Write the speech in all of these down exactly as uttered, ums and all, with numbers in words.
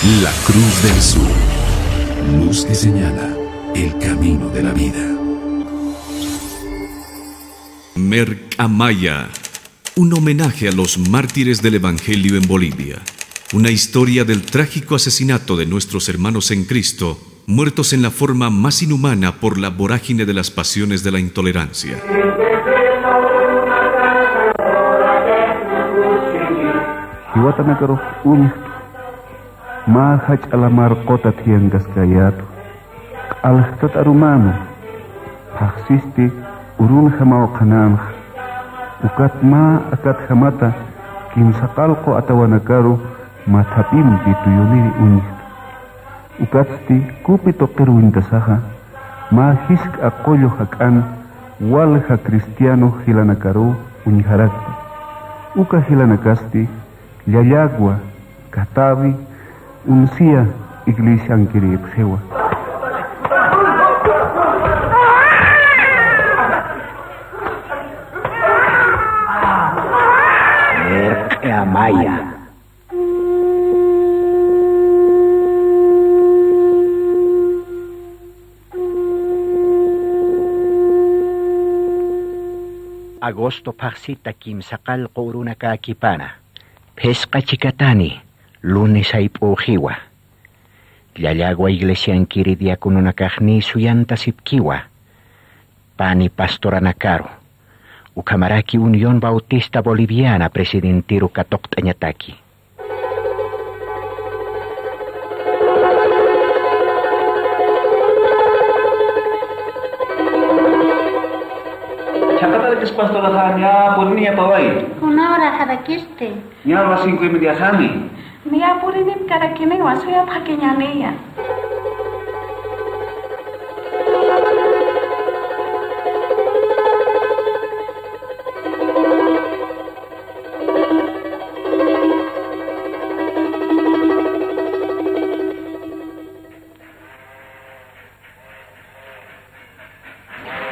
La Cruz del Sur. Luz que señala el camino de la vida. Merk'amaya. Un homenaje a los mártires del Evangelio en Bolivia. Una historia del trágico asesinato de nuestros hermanos en Cristo, muertos en la forma más inhumana por la vorágine de las pasiones de la intolerancia. Jiwatanakarux uñjtwa, mä jach'a lamar quta thiyankaskayätwa. Q'aljtat arumänwa, phaxsisti urunjamaw qhanänxa. Ukat mä akatjamata kimsaqallqu atawanakaru mathapimpi tuyuniri uñjta. Ukatsti kupi tuqiru uñtasaxa, mä jisk'a qullu jak'an walja cristiano jilanakaru uñjarakta. Uka jilanakasti Llallagua, Catavi, Unsía iglesiankirïpxiwa. Merk'amaya. Agosto phaxsita kimsaqallqu urunakäkipana. Phisqa chikatani, lunes jayp'üxiwa. Llallagua iglesiankiri diacononakaxniy suyantasipkiwa, pani pastoranakaru, ukhamaraki Unión Bautista Boliviana presidentiru katuqt'añataki. Chhaqatarakis pastoraxa, ñä purini, ñä paway. Kuna hora jarakisti? Ñä las cinco y mediaxani. Niya purinip karakiniwa, suyapxakiñäniya.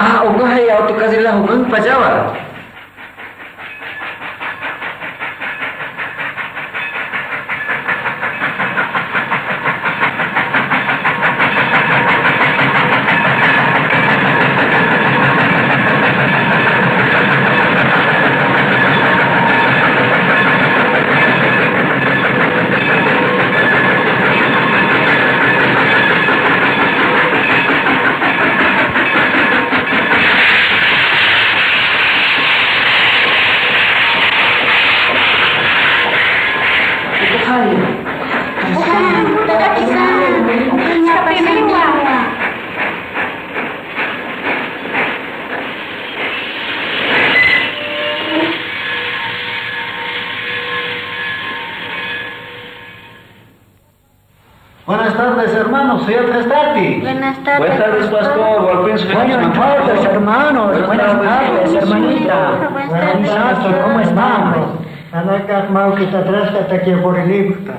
Ah, ukaxay autocarrila jumanpachawa. Buenas tardes, hermanos. Suyapxistati? Buenas tardes, pastor. Buenas tardes, hermanos. Buenas tardes, hermanita. Buenas tardes. ¿Cómo están? Anakax mawkit atrasta takipurinipxta.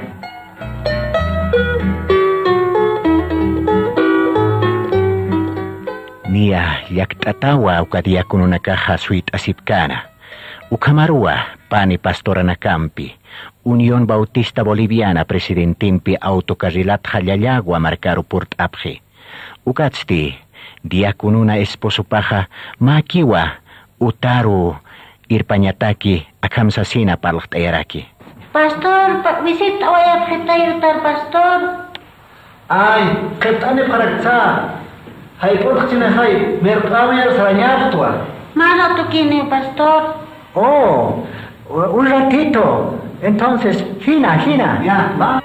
Niya llakt'atawa uka diacononakaxa suyt'asipkäna. Ukhamaruwa pani pastoranakampi, Unión Bautista Boliviana presidentempi autocarrilatxa Llallagua markaru purt'apxi. Ukatsti diaconona esposopaxa mäkiwa utaru irpañataki, akham sasina parlxt'ayaraki. Pastor, pa-, visitawayapxitay utar, pastor. Ay, qhipt'anipxaraksa. Jayp'utxchinixay, mirq'amayar sarañapxtwa. Mä ratukiniw, pastor. Oh, un ratito. Entonces, jina, jina. Ya, va.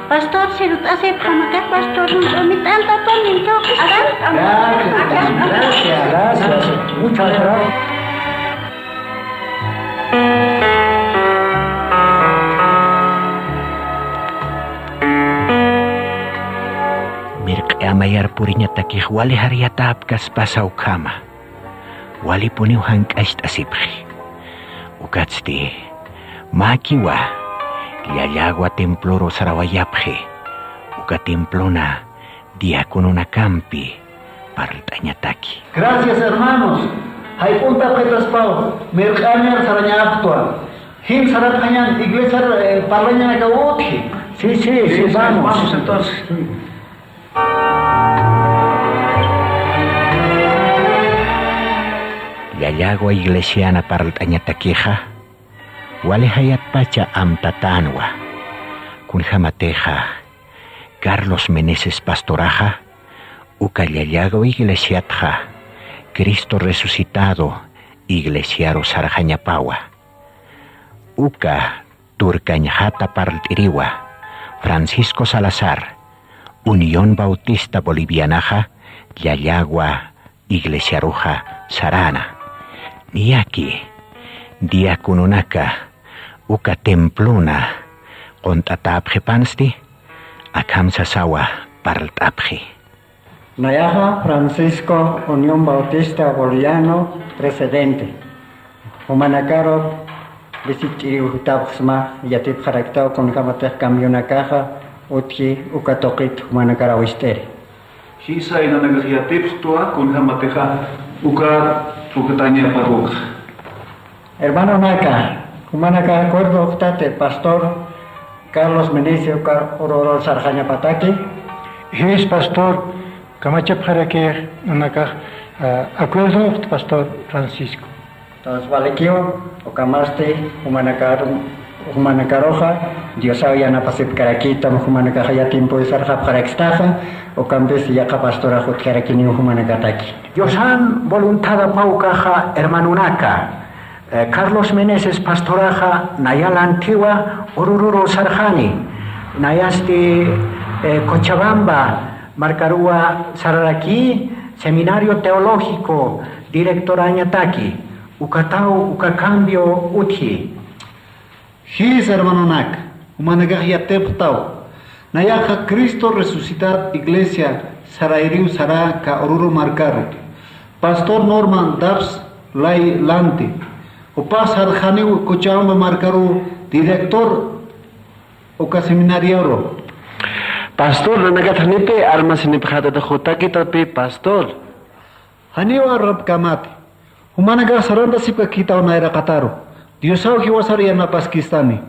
Pastor, sirut'asipxamaka, pastor, mit'antapani, entonces. Gracias, gracias, muchas gracias. Mirq'i amayar puriñatakix wali jaryatäpkaspasa ukhama. Walipuniw jank'acht'asipxi. Ukatsti, mäkiwa, Llallagwa temploru sarawayapxi, uka templona diacononakampi parlt'añataki. Gracias, hermanos. Jayp'unta qhitaspaw, mirq'añar sarañäpxtwa. Jin sarapxañan iglesiar, eh, parlañanakaw utji. Sí, sí, sí, sí, vamos. Vamos entonces. Llallagwa iglesiana parlt'añatakixa, wali jayatpacha amtatänwa. Kunjämatixa Carlos Meneses pastoraxa, uka Llallagwa iglesiatxa Cristo resucitado iglesiaru sarxañapawa. Uka turkañxata parlt'iriwa Francisco Salazar, Unión Bautista Bolivianaxa Llallagwa iglesiaruxa saräna. Niyaki diacononaka uka templona qunt'atäpxipansti, akham sasawa parlt'apxi. Nayaxa Francisco Unión Bautista Boliviano presidente. Jumanakaru visitch'iriw jutapxsma yatipxaraktaw kunjämatix camionakaxa utji uka tuqit jumanakar awist'iri. Jisa, nanakax yatipxtwa kunjämatixa uka tukatañapax ukxa. Hermanonaka, jumanakax acuerdo jukxtati pastor Carlos Meneses uka Oruro sarxañapataki. Jis pastor, kamachapxarakix nanakax, ah, acuerdo jukxta pastor Francisco. Entonces, walikiw, ukamasti, jumanakar-, jumanakaruxa Diosaw yanapasipkarakïtam, jumanakax yatipxarakïstaxa, ukampis yaqha pastorax utjarakiniw jumanakataki. Diosan voluntadapaw ukaxa, hermanonaka, eh, Carlos Meneses pastoraxa naya lantiwa Orururu sarxani, nayasti, eh, Cochabamba markaruwa sararakï, Seminario Teológico directorañataki, ukataw uka cambio utji. Jis, hermanonaka, jumanakax yatipxtaw. Nayaxa Cristo Resucitado Iglesia sarayriw sarä aka Oruro markaru. Pastor Norman Daps lay lanti. Jupax sarxaniw Cochabamba markaru director uka seminarioru. Pastor, nanakatix nipi armasinipxätati, jutakitapï, pastor. Janiw armapkämati. Jumanakax sarantasipkakïtaw nayraqataru. Diosaw jiwasar yanapaskistani.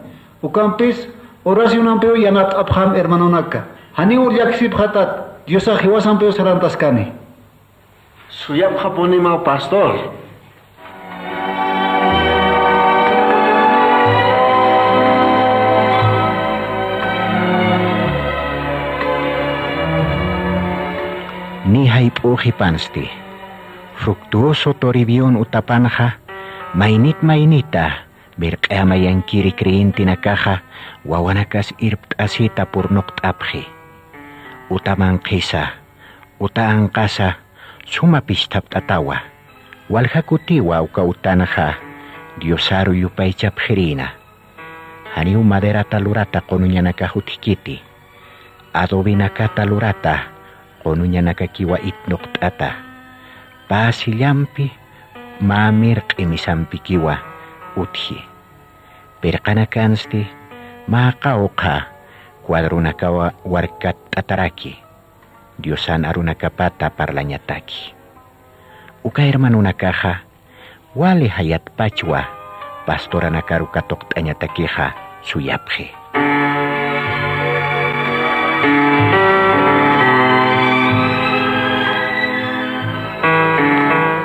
Ukampis oracionampiw yanapt'apxam hermanonaka. Janiw llaksipxätat, Diosax jiwasampiw sarantaskani. Suyapxapunimaw, pastor. Ni jayp'üxipansti, Fructuoso Toribión utapanxa, maynit maynita mirq'ayamayankiri creyentenakaxa wawanakas irpt'asita purnuqt'apxi. Uta manqhisa, uta anqasa suma pisthapt'atawa. Walja kutiwa uka utanxa Diosaru yupaychapxirïna. Janiw maderata lurata qunuñanakax utjkiti. Adobinakata lurata qunuñanakakiwa itnuqt'ata. Pä sillampi mä mirq'i misampikiwa utji. Pirqanakansti mä qawqha cuadronakawa warkatt'ataraki, Diosan arunakapata parlañataki. Uka hermanonakaxa wali jayatpachwa pastoranakar uka tuqt'añatakixa suyapxi.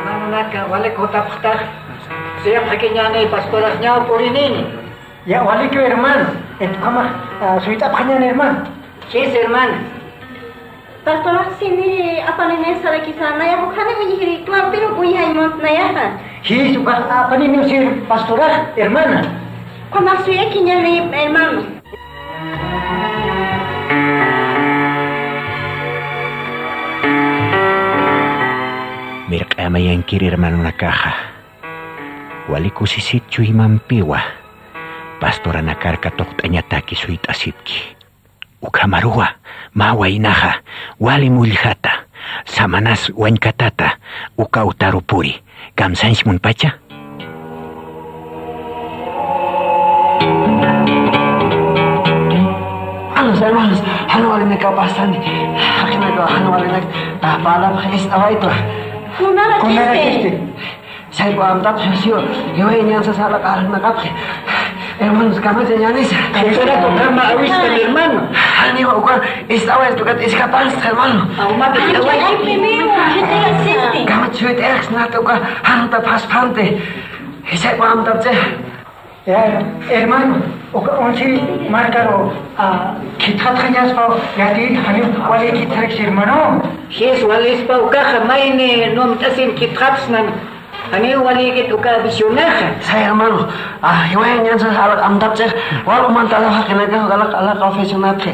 Hermanonaka, wali kutapxtax, suyapxakiñäni, pastorax ñaw purinini. Ya, walikiw, hermano. Entonces, ukhamax, ah, suyt'apxañäni, hermano. Jis, hermano. Pastorax sini apanini sarakisa, nayax ukhani uñjiri, claro, pero uñjañ mont nayaxa. Jis, ukax apanini sir pastorax, hermana. Ukhamax suyakiñäni, hermano. Mirq'amayankir hermanonakaxa, wali kusisit chuymampiwa pastoranakar katuqt'añataki suyt'asipki. Ukhamaruwa mä waynaxa wali mullxata, samanas wañkatata uka utaru puri. Kamsañs munpacha. Hermanos, jan walinakapastani. Jaqinakaw jan walinak, ah, parlapxi, ist'awaytwa. Kunarakisti. Kunarakisti. Sayku amtapxi, siwa, iway ñansa sala qarnaqapxi. Hermanos, kamacha ñanisa. Jisaratu kama awistan, hermano. Janiwa uka, ist'awaytu kat iskapasta, hermano. Awmata, kamacha suyt'ayaxsnata uka, janta phasphanti. Sayku amtapxi. Eh, hermano, uka once markaru, ah, khitxatxañaspa, yatiyit, janiw wali khitxarakis, hermano. Jis walispa ukaxa, mayni numt'asin khitxapsnan, janiw walikit uka visionaxa. Say, hermano, ah, iway ñansa alaq amtapxi, wal umantaraw jaqinakax, alaq, alaq aficionatxi.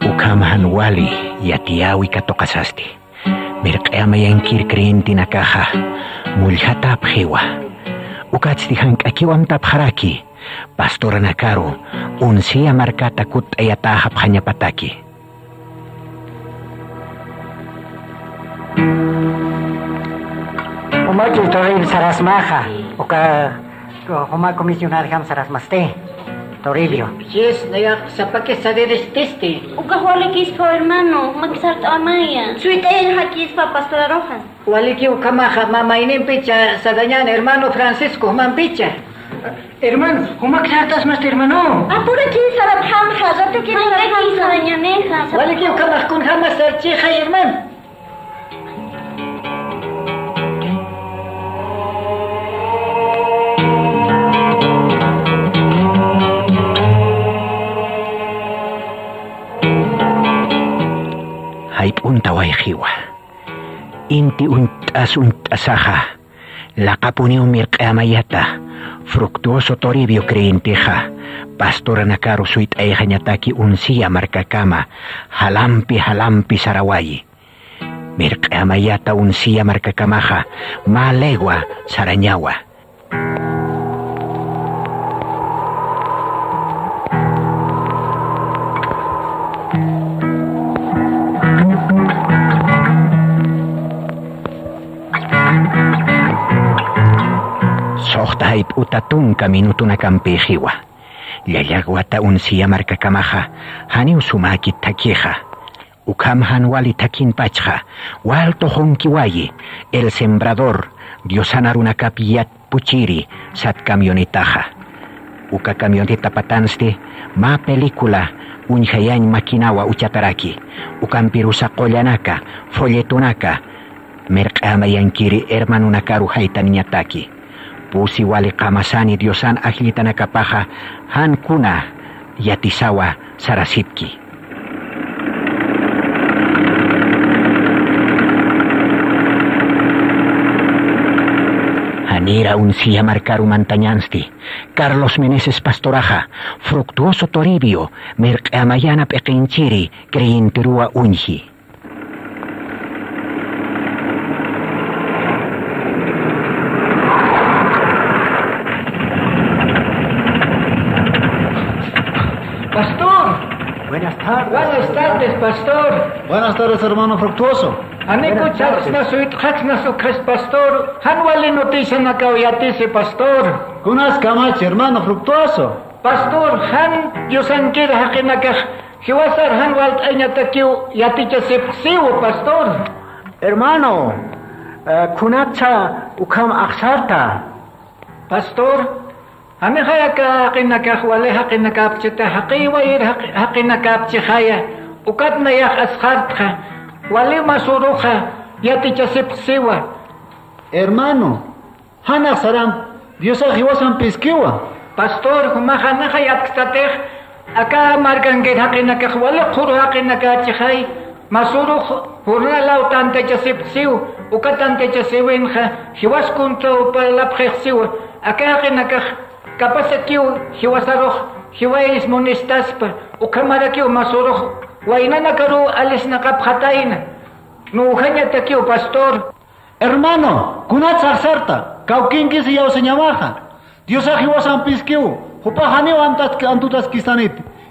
Ukham jan wali yatiyäwi katuqasasti. Mirq'i amayankir creyentenakaxa mulljatäpxiwa. Ukatsti jank'akiw amtapxaraki pastoranakaru Uncía markata kutt'ayatäxapxañapataki. Jumaki Toribio sarasmaxa, uka juma comisionarjam sarasmasti, Toribio. Jis, nayax sapakis sarirististi. Ukax walikispa hermano, jumak sart'awamaya. Suyt'ayañjakispa pastoraruxa. Waliki ukhamaxa, mä maynimpicha sarañän hermano Francisco, jumampicha. Hermano, jumak sartasmasti, hermano. Apuraki sarapxamxa, ratuki sarapxamxa. Waliki ukhamax kunjamas sarchixay, hermano. Jayp'untawayxiwa. Inti uñt'as uñt'asaxa, laqapuniw mirq'i amayata, Fructuoso Toribio creyentexa, pastoranakaru suyt'ayxañataki Uncía markakama, jalampi jalampi sarawayi. Mirq'i amayata Uncía markakamaxa, mä legua sarañawa. Suxta jayp'uta tunka minutunakampïxiwa. Llallagwata Uncía markakamaxa, janiw sumäkit thakhixa. Ukham jan wali thakhinpachxa, wal tuqunkiwayi, El Sembrador, Diosan arunakap yatpuchiri sat camionetaxa. Uka camioneta patansti, mä película uñjayañ maquinawa uchataraki, ukampirusa qullanaka, folletonaka, mirq'i amayankiri hermanonakaru jaytaniñataki. Pusi wali qamasani Diosan ajllitanakapaxa, jan kuna yatisawa sarasipki. Janira Uncía markaru mantañansti, Carlos Meneses pastoraxa, Fructuoso Toribio, mirq'i amayana p'iqinchiri creyenteruwa uñji. Pastor. Buenas tardes. Buenas tardes, pastor. Buenas tardes, hermano Fructuoso. Janiw sart'asmasiwaytxa, ukhas pastor. Jan wali noticianakaw yatisi, pastor. Kunas kamachi, hermano Fructuoso. Pastor, jan Diosankir jaqinakax jiwasar jan walt'ayañatakiw yatichasipxsiw, pastor. Hermano, eh, kunatsa ukham axsarta. Pastor, janixay aka jaqinakax wali jaqinakapchita, jaqiwayir jaqi-, jaqinakapchixaya, ukat nayax asxartxa, wali masuruxa yatichasipxsiwa. Hermano, jan axsaram, Diosax jiwasampiskiwa. Pastor, jumax janixa yatkstatix, aka markankir jaqinakax wali qhuru jaqinakachixay, masurux jornalaw tantachasipxsiw, uka tantachasiwinxa, jiwas kuntsaw parlapxixsiwa, aka jaqinakax kapasakiw jiwasarux, jiwayis munistaspa, ukhamarakiw masurux, waynanakaruw alisnaqapxatayna, nuwjañatakiw, pastor. Hermano, kunatsa axsarta, kawkinkis iyawsañamaxa. Diosax jiwasampiskiw, jupax janiw antat-, antutaskistaniti.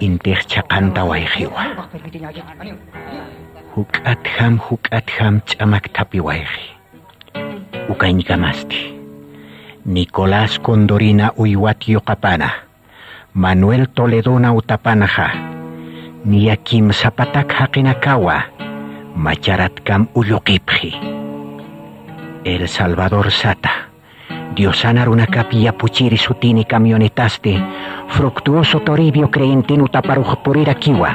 Intix chhaqantawayxiwa. Juk'atjam juk'atjam ch'amakthapiwayxi. Ukañkamasti, Nicolás Condorina uywat yuqapana, Manuel Toledona utapanxa, niya kimsapatak jaqinakawa macharatkam ulluqipxi. El Salvador sata, Diosana runakap yapuchiri sutini camionetasti, Fructuoso Toribio creyentin utaparux purirakiwa.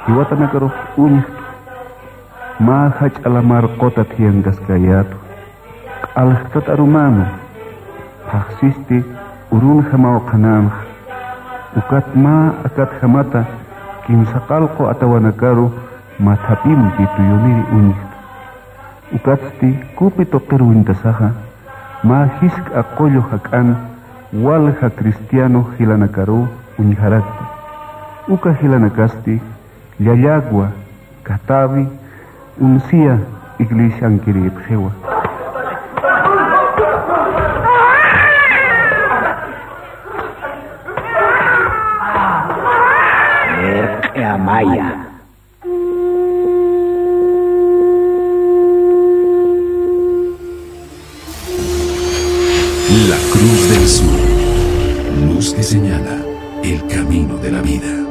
Jiwatanakarux uñjtwa, mä jach'a lamar quta thiyankaskayätwa, q'aljtat arumänwa, phaxsisti urunjamaw qhanänxa, ukat mä akatjamata kimsa qallqu atawanakaru mathapimpi tuyuniri uñjta. Ukatsti kupi tuqir uñtasaxa, mä jisk'a qullu jak'an walja cristiano jilanakaruw uñjarakta. Uka jilanakasti Llallagwa, Katavi, Unsía iglesiankirïpxiwa. Amaya. La Cruz del Sur, luz que señala el camino de la vida.